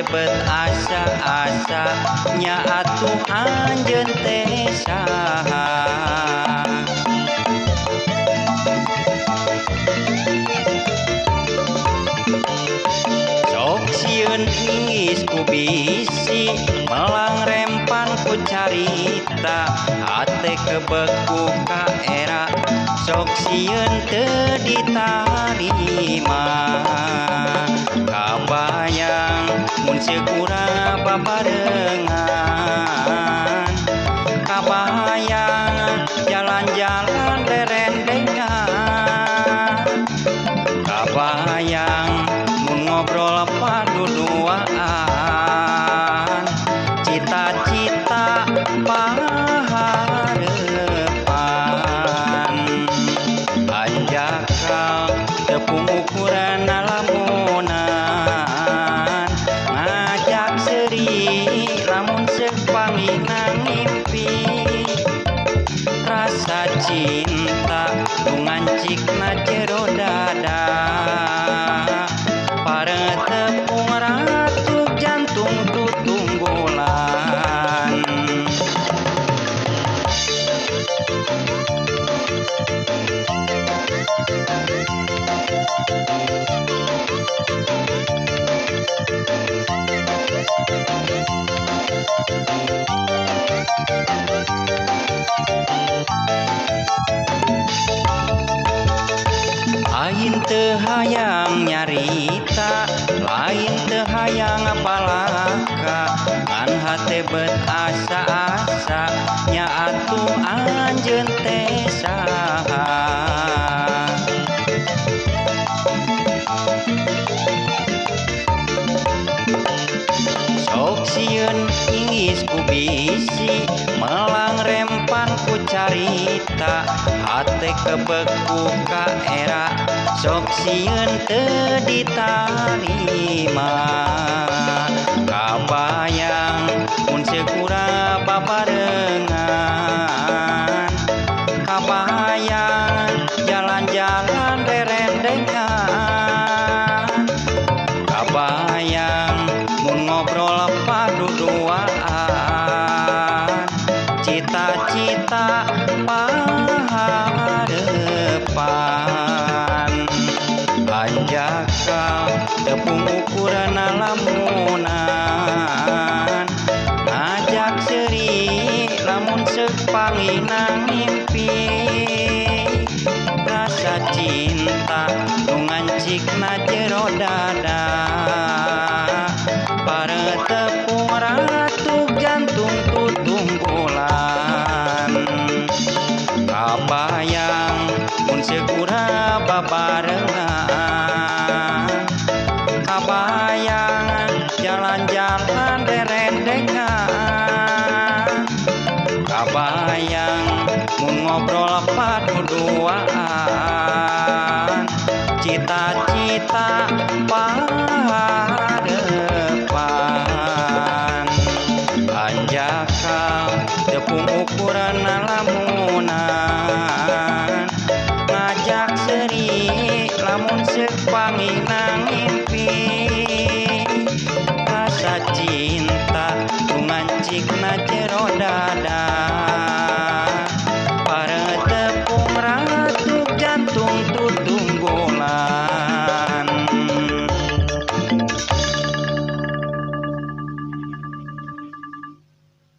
hate bet asa-asa nya atuh anjeun teh saha. Sok sieun inggis ku bisi melang rempan ku carita hate kebek ku kaera sok sieun teu ditarima. Kabayang mun seukura babarengan, kabayang jalan-jalan rerendengan, kabayang mun ngobrol paduduaan, cita-cita paharepan. Anjakal tepung ukuran lamunan, ngajak seuri lamun sepanggihna ngimpi, rasa cinta nu ngancikna jero dada, paretepung ratu jantung tutunggulan. Lain teu hayang nyarita, lain teu hayang palaka, ngan hate bet asa-asa nya atuh anjeun teh saha. Sok sieun inggis ku bisi melang rempan ku carita hate kebek ku kaera sok sieun teu ditarima. Kabayang mun seukura babarengan, kabayang jalan-jalan rerendengan, kabayang mun ngobrol paduduaan, cita-cita paharepan. Anjakal tepung ukuran lamunan, ngajak seuri lamun sepanggihna ngimpi, rasa cinta nu ngancikna jero dada, paretepung ratu jantung tutunggulan. Kabayang mun seukura babarengan, kabayang jalan-jalan rerendengan, kabayang mun ngobrol paduduaan, cita-cita paharepan.